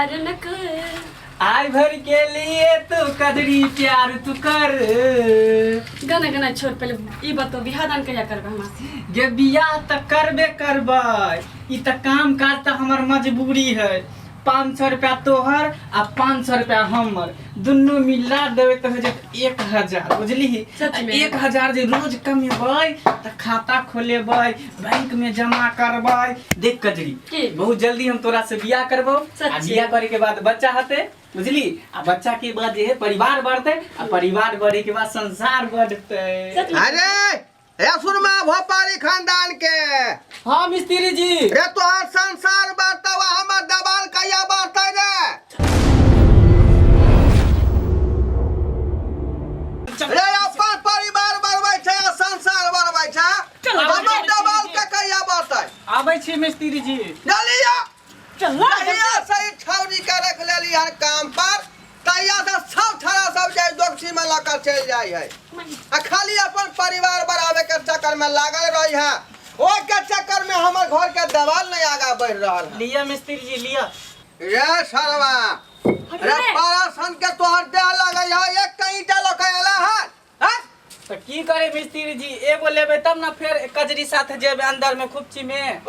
प्यार न कर। आइ भर के लिए तू कदरी प्यार तू कर। गाना गाना छोड़, पहले ई बताओ बियाह दान कहिया करबै हमरा से? गे बियाह तऽ करबे करबै, ई तऽ काम काज तऽ हमर मजबूरी है। 500 रुपया तोहर आ 500 रुपया हमर, दुनू मिला देबै तऽ हो जेतै 1000, बुझलिही? सच में? 1000 जे रोज कमेबै तऽ खाता खोलेबै, बैंक में जमा करबै। देख कजरी, की? बहुत जल्दी हम तोरा से बियाह करबौ। सच आ बियाह करे के बाद बच्चा हेतै, बुझली? आ बच्चा के बाद जे है परिवार बढ़तै, आ परिवार बढ़े के बाद संसार बढ़तै। सच में? अरे रे सुरमा भोपाली खानदान के। हाँ मिस्त्री जी। रे तोहर संसार बढ़तौ आ हमर दबाल कहिया बढ़तै रे? रे अपन परिवार बढ़बै छै आ संसार बढ़बै छै, हमर दबाल के कहिया बढ़तै? आबै छी मिस्त्री जी। चलिया। चल। जहिया से ई छौरी के रख लेली हन काम पर, तहिया से सब छौड़ा सब जाय दोक्षी में लऽ कऽ चलि जाइ है आ खाली अपन परिवार बढ़ावे के चक्कर में लागल रही है। ओहि के चक्कर में हमर घर के देवाल नहीं आगा बढ़ रहल है। लिया मिस्त्री जी, लिया। रे सरवा रे, पारासन के तोहर देह लगै है, एक कहीं ईटा लऽ कऽ एला है, हैं? तऽ की करे मिस्त्री जी, एगो लेबै तब ने फेर कजरी साथे जेबै अंदर में खुपची में। ओ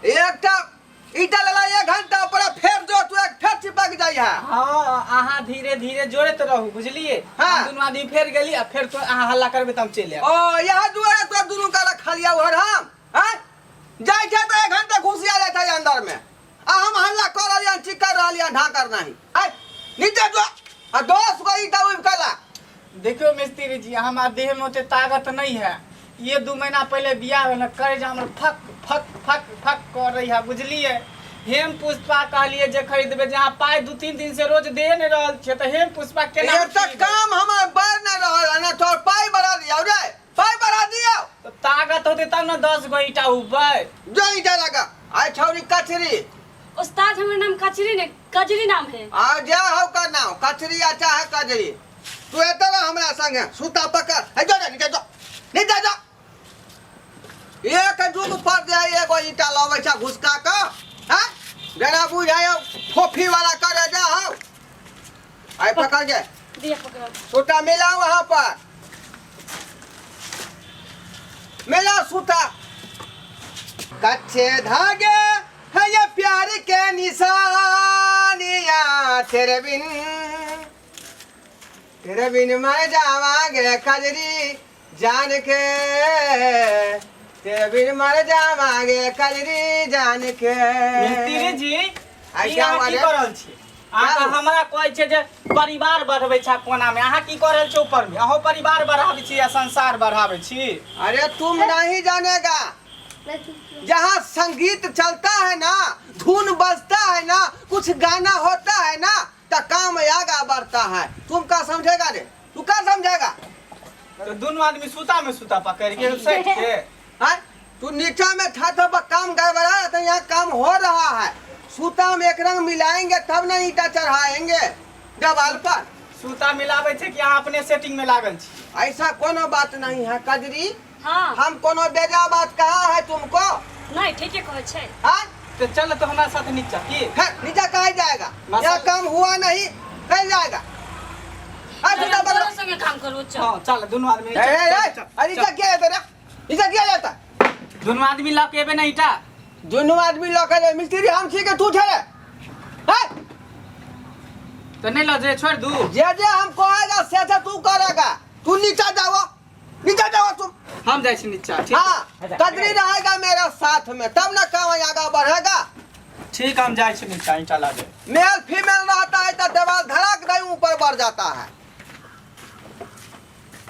एकटा ईटा लेला एक घंटा पर फेर जो तू एक फेर चिपक जाइ है। हाँ, अहाँ धीरे धीरे जोड़ैत रहू, बुझलिए? हाँ। हम दुनू आदमी फेर गेली आ फेर तो अहाँ हल्ला करबै तऽ हम चलि आयब। ओ यहाँ दुआरे तो दुनू का रखलिया उहर हम हैं? जाइ छै तऽ एक घंटा घुसिया जाइ छै अंदर में आ हम हल्ला कर रहलियै, चिकर रहलियै, ढाकर नहीं। आय नीचे जो आ 10 गो ईटा उबि के ला। देखियो मिस्त्री जी, हमार देह में ओते ताकत नहीं है। ये 2 महीना पहले बियाह भेल, करे जे हमर फक फक फक फक कर रही है, बुझलिए? हेम पुष्पा कहलिए जे खरीदबे, जे अहाँ पाइ 2-3 दिन से रोज दे नहीं रहल छियै तऽ हेम पुष्पा केना ये तऽ खरीदबै? काम हमर बढ़ नहीं रहल है ना, तोहर पाइ बढ़ा दियौ रे, पाइ बढ़ा दियौ। तऽ ताकत होतै तब ने 10 गो ईटा उबबै। जो ईटा लगा आइ छौरी कचरी। उस्ताद, हमर नाम कचरी ने कजरी नाम है। आ जा हौ का नाम कचरी आ चाहे कजरी, तू एतऽ रह हमरा संगे, सूता पकड़। हे जो रे, नीचे जो, नीचे जो। एक जुग पर जे एगो ईटा लबै छै घुसका कऽ, हैं? जेना बुझाय फोफी वाला करे जा हौ। आइ पकड़ के दिया पकड़। सूता मिला वहां पर मिला सूता। कच्चे धागे है ये प्यार के निशानिया, तेरे बिन, तेरे बिन मैं जावांगे कजरी जान के, तेरे बिन मर जावांगे कजरी जान के। मिस्त्री जी, आई ई क्या अहाँ हुआ की रे? कऽ रहल छी? अहाँ क्या तऽ हुआ? हमरा कहै छै जे परिवार बढ़बै छै कोना में, अहाँ की कऽ रहल छी ऊपर में? अहूँ परिवार बढ़ाबै छी या संसार बढ़ाबै छी? अरे तुम नहीं जानेगा, जहाँ संगीत चलता है ना, धुन बजता है ना, कुछ गाना होता है ना, तो काम आगा बढ़ता है। तुम का समझेगा रे, तू का समझेगा? तो दुनू आदमी सूता में सूता पकड़ के सटि के। हैं? तू नीचा में था तो काम गड़बड़ा रहा था, यहाँ काम हो रहा है। सूता में एक रंग मिलाएंगे तब ना ईटा चढ़ाएंगे दीवार पर। सूता मिलाबै छै कि अहाँ अपने सेटिंग में लागल छी? ऐसा कोनो बात नहीं है कजरी। हाँ। हम कोनो बेजा बात कहा है तुमको? नहीं, ठीके कहै छै। हाँ? तो चल तो हमारे साथ नीचा की। है, नीचा कहाँ जाएगा? यहाँ काम हुआ नहीं, कहीं जाएगा? हाँ, चल, सीधा हम बगल। तोरो संगे काम करबो, चल। हाँ चल, दुनू आदमी। ए, चल, ए, ए, चल, अरे नीचा चल। किया जाता रे? नीचा किया जाता? दुनू आदमी लऽ के एबै ने ईटा। दुनू आदमी लऽ के मिस्त्री हम छी के तू छे रे? हैं? तो नहीं लऽ जे छोड़ दू। जे जे हम कहेगा से से तू करेगा। तू नीचा जाओ, नीचा जाओ तुम। हम जाइ छी नीचा, ठीक? हाँ, कजरी रहेगा मेरा साथ में तब ना काम आगा बढ़ेगा। ठीक, हम जाइ छी नीचा ईटा लागे। मेल फीमेल रहता है तो दीवार धड़क दे ऊपर बढ़ जाता है,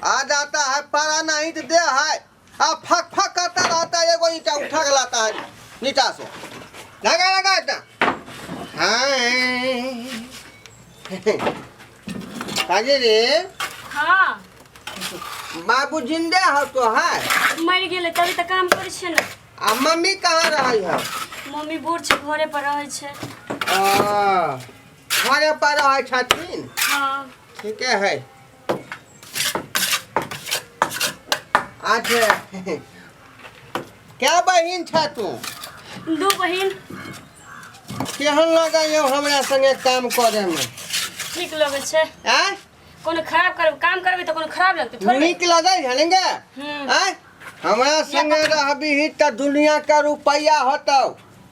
आ जाता है पारा नहीं तो दे है आ फक फक करता रहता है, एगो ईटा उठा के लाता है नीचा से लगा लगा इतना। हाँ कजरी। हाँ। बाबू जिंदे हो तो है? मरि गेलै, तभी तऽ काम करै छियै ने। आ मम्मी कहाँ रही है? मम्मी बूढ़ छै, घरे पर रहै छै। आ, घरे पर रहै छथिन? हाँ। ठीके है। अच्छा, क्या बहिन छ तू? दू बहिन। केहन लगैया हमरा संगे काम करे में? ठीक लगै छै। आँय? कोनो खराब करब काम करबै तऽ कोनो खराब लगतै थोड़े। नीक लगै है ने गे? आँय, हमरा संगे रहबही तऽ दुनिया के रुपैआ होतौ,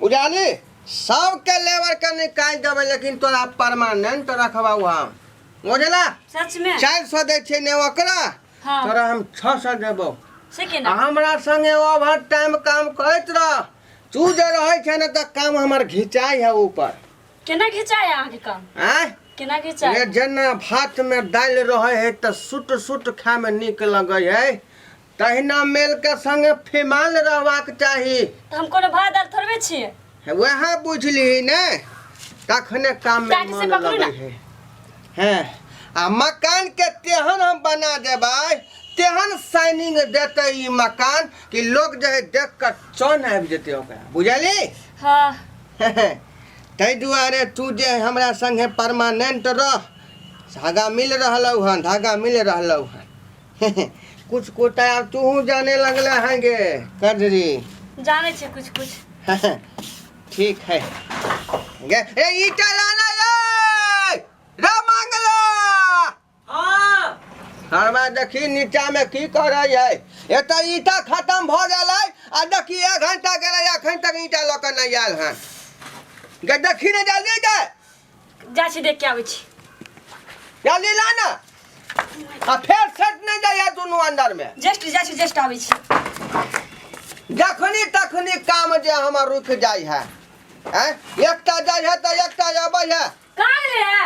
बुझाली? सबके लेबर के निकालि देबै, लेकिन तोरा परमानेंट रखबौ हम, बुझला? सच में? 400 दै छै ने ओकरा? हाँ। तोरा हम 600 देबौ। से केना? आ हमरा संगे ओवर टाइम काम करैत रह। तू जे रहै छै ने तऽ काम हमर घिचाइ है ऊपर। केना घिचाय अहाँके काम? आँय? केना घिचाय? रे, जेना भात में दालि रहै है तऽ सुट सुट खाय में नीक लगै है, तहिना मेल के संगे फिमाल रहबाक चाही। तऽ हम कोनो भात दालि थोड़बे छियै। वएह बुझलिही ने, तखने काम में टाइट से मन पकड़ू लगै ना। है। हैं, आ मकान के तेहन हम बना देबै, तेहन शाइनिंग देतै ई मकान कि लोग जे है देख कऽ चन आबि जेतै ओकरा, बुझली? हाँ। ताहि दुआरे तू जे हमरा संगे परमानेंट रह। धागा मिल रहलौ हन, धागा मिल रहलौ हन। कुछ कोटा आब तूहू जाने लगले हैं गे कजरी। जानै छै कुछ कुछ। ठीक है गे। ए, ईटा लाना ये रे मांगला। हाँ। हरवा देखी नीचा में की करे है। एतऽ ईटा खत्म भऽ गेलै आ देखी एक घंटा गेलै, एखन तक ईटा लऽ कऽ नहि आयल हन गे। देखी ने, जल्दी गे। जा छी, देख के आबै छी। जल्दी ला ना, आ फेर सेट नहि जाइए दुनू अंदर में। जस्ट जा छी, जस्ट आबै छी। जखनी तखनी काम जे हमर रुकि जाइ है। आँय, एकटा जाइ है तऽ एकटा अबै है। कहाँ गेलै रे?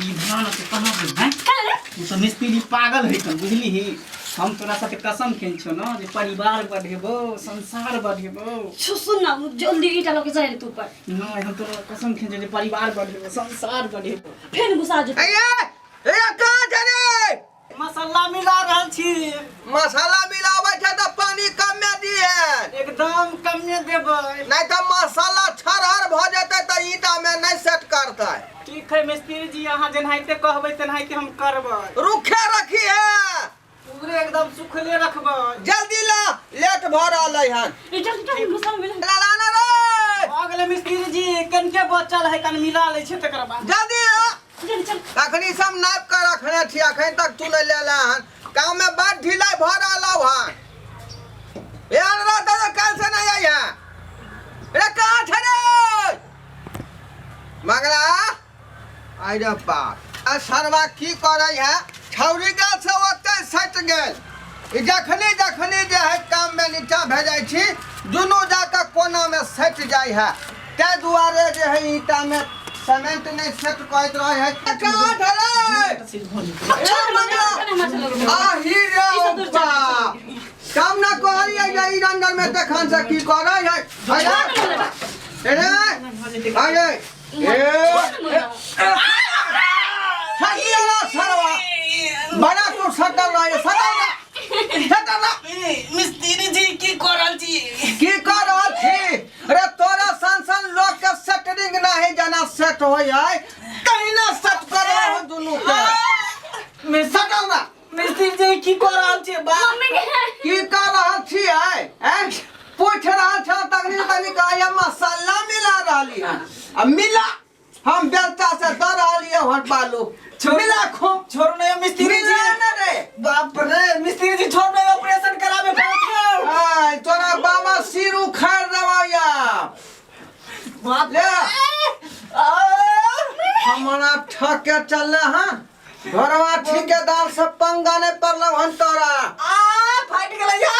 ई भान से कहाँ गेल हैं? कहाँ गेलै? ओ सब मिस्त्री पागल है कन, बुझली ही? हम तोरा साथे कसम खेल छौ न जे परिवार बढ़ेबो, संसार बढ़ेबो। सुन ना, जल्दी ईटा लऽ के जाइ रे तू ऊपर। नहीं, हम तोरा कसम खेल छौ जे परिवार बढ़ेबो, संसार बढ़ेबो। फेर घुसा जेतौ। ए, ए, कहाँ छै रे? मसाला मिला रहल छी। मसाला मिलाबै छै तऽ पानी कमे दिहे। एकदम कमे देबै। नहि तऽ मसाला छरहर भऽ जेतै तऽ ईटा मे नहि सेट करतै। ठीक है मिस्त्री जी, अहाँ जेनाहिते कहबै तेनाहिते हम करबै। रुखे रखी है। पूरे एकदम सुखले रखबै। जल्दी ला, लेट भऽ रहलै हन। ए, जल्दी जल्दी मसाला मिला। ला ला ना रे। भऽ गेलै मिस्त्री जी, कनिके बचल है, कनि मिला लै छै तकर बाद। जल्दी ला। चल चल। अखनी सब नापि कऽ रखने छी, अखन तक तू नहि लेला हन। काम में बड़ ढिलाई भऽ रहलौ हन। एहन रहतै तऽ काल्हि से नहि अइहे। रे कहाँ छै रे मंगला? आइ रे बाप, आ सरवा की करै है? छौरी गेल से ओतै सटि गेल। ई जखनी जखनी जे है काम में नीचा भेजै छी, दुनू जाकऽ कोना में सटि जाइ है। ताहि दुआरे जे है ईटा में सीमेंट नहीं सेट करैत रहे है। कहाँ धरे? ए मंगला, आही रे बाप, काम ना कहलियै जे ई रंगल में तखन से की करै है? अरे अरे ए छतिया सरवा, बड़ा तू सटल रहे, सटल रह, सटल रह। मिस्त्री जी, की कर रहल छी? की कर रहल छी रे? तोरा सन सन लोग के सेटरिंग नहीं जना सेट होय है, तहिना सेट कर रहे हो दुनू के। सटल रह। मिस्त्री जी, की कर रहल छी बा? की कर रहल छी है? हैं, पूछ रहल छौ तखनी तनी कहैया मसाला मिला रहली हन। आ मिला, हम बेलचा से दऽ रहली हन बालू। मिला खूब। छोड़ू नहीं मिस्त्री जी। मिला न रे। बाप रे, मिस्त्री जी, छोड़ नहीं, ऑपरेशन कराबे पड़त। आय तोरा बाबा सिर उखाड़ देबौ या। बाप ले। हमरा ठके चलले हन घरवा, ठेकेदार से पंगा नहीं पड़लौ हन तोरा। आ फाटि गेलै यौ।